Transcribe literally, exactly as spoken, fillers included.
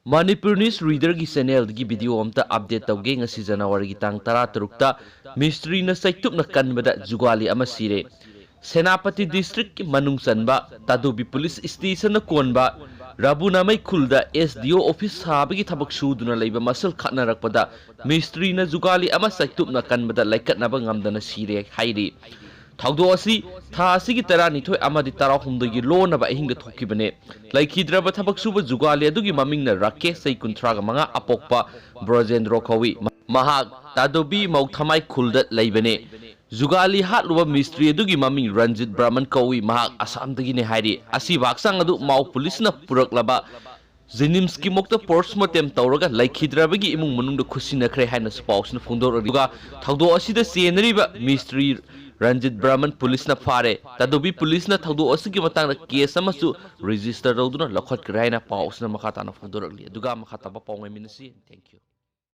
Manipur News Reader-ꯒꯤ channel-ꯗꯒꯤ video ꯑꯝꯇ update ꯇꯧꯒꯦ꯫ ꯉꯁꯤ January-ꯒꯤ ꯇꯥꯡ ꯇꯔꯥꯇꯔꯨꯛꯇ ꯃꯤꯁꯇ꯭ꯔꯤꯅ ꯆꯩꯇꯨꯞꯅ ꯀꯟꯕꯗ ꯖꯨꯒꯥꯂꯤ ꯑꯃ ꯁꯤꯔꯦ꯫ ꯁꯦꯅꯥꯄꯇꯤ district-ꯀꯤ ꯃꯅꯨꯡ ꯆꯟꯕ ꯇꯥꯗꯣꯕꯤ police station-ꯅ ꯀꯣꯟꯕ ꯔꯥꯕꯨꯅꯥꯃꯩ ꯈꯨꯜꯗ S D O office ꯁꯥꯕꯒꯤ ꯊꯕꯛ ꯁꯨꯗꯨꯅ ꯂꯩꯕ ꯃꯁꯦꯜ ꯈꯠꯅꯔꯛꯄꯗ ꯃꯤꯁꯇ꯭ꯔꯤꯅ ꯖꯨꯒꯥꯂꯤ ꯑꯃ ꯆꯩꯇꯨꯞꯅ ꯀꯟꯕꯗ ꯂꯩꯀꯠꯅꯕ ꯉꯝꯗꯅ ꯁꯤꯔꯦ ꯍꯥꯏꯔꯤ꯫ ꯊꯧꯗꯣꯛ ꯑꯁꯤ ꯊꯥ ꯑꯁꯤꯒꯤ ꯇꯔꯥꯅꯤꯊꯣꯏ ꯑꯃꯗꯤ ꯇꯔꯥꯍꯨꯝꯗꯣꯏꯒꯤ ꯂꯣꯟꯅꯕ ꯑꯍꯤꯡꯗ ꯊꯣꯛꯈꯤꯕꯅꯦ꯫ ꯂꯩꯈꯤꯗ꯭ꯔꯕ ꯊꯕꯛ ꯁꯨꯕ ꯖꯨꯒꯥꯂꯤ ꯑꯗꯨꯒꯤ ꯃꯃꯤꯡꯅ ꯔꯥꯀꯦꯁ, ꯆꯍꯤ ꯀꯨꯟꯊ꯭ꯔꯥꯒ ꯃꯉꯥ, ꯑꯄꯣꯛꯄ ꯕ꯭ꯔꯣꯖꯦꯟꯗ꯭ꯔꯣ ꯀꯧꯏ꯫ ꯃꯍꯥꯛ ꯇꯥꯗꯣꯕꯤ ꯃꯧꯊꯃꯥꯏ ꯈꯨꯜꯗ ꯂꯩꯕꯅꯦ꯫ ꯖꯨꯒꯥꯂꯤ ꯍꯥꯠꯂꯨꯕ ꯃꯤꯁꯇ꯭ꯔꯤ ꯑꯗꯨꯒꯤ ꯃꯃꯤꯡ ꯔꯟꯖꯤꯠ ꯕ꯭ꯔꯍꯃꯟ ꯀꯧꯏ꯫ ꯃꯍꯥꯛ ꯑꯁꯥꯝꯗꯒꯤꯅꯦ ꯍꯥꯏꯔꯤ꯫ ꯑꯁꯤꯕ ꯍꯛꯆꯥꯡ ꯑꯗꯨ ꯃꯥꯎ police-ꯅ ꯄꯨꯔꯛꯂꯕ JNIMS-ꯀꯤ morgue-ꯇ post mortem ꯇꯧꯔꯒ ꯂꯩꯈꯤꯗ꯭ꯔꯕꯒꯤ ꯏꯃꯨꯡ ꯃꯅꯨꯡꯗ ꯈꯨꯠꯁꯤꯟꯅꯈ꯭ꯔꯦ ꯍꯥꯏꯅꯁꯨ ꯄꯥꯎꯁꯤꯅ ꯐꯣꯡꯗꯣꯔꯛꯂꯤ꯫ ꯑꯗꯨꯒ ꯊꯧꯗꯣꯛ ꯑꯁꯤꯗ ꯆꯦꯟꯅꯔꯤꯕ ꯃꯤꯁꯇ꯭ꯔꯤ ꯔꯟꯖꯤꯠ ꯕ꯭ꯔꯍꯃꯟ police-ꯅ ꯐꯥꯔꯦ꯫ ꯇꯥꯗꯣꯕꯤ police-ꯅ ꯊꯧꯗꯣꯛ ꯑꯁꯤꯒꯤ ꯃꯇꯥꯡꯗ case ꯑꯃꯁꯨ register ꯇꯧꯗꯨꯅ ꯂꯧꯈꯠꯈ꯭ꯔꯦ ꯍꯥꯏꯅ ꯄꯥꯎꯁꯤꯅ ꯃꯈꯥ ꯇꯥꯅ ꯐꯣꯡꯗꯣꯔꯛꯂꯤ꯫ ꯑꯗꯨꯒ ꯃꯈꯥ ꯇꯥꯕ ꯄꯥꯎ ꯉꯥꯏꯃꯤꯟꯅꯁꯤ꯫ Thank you꯫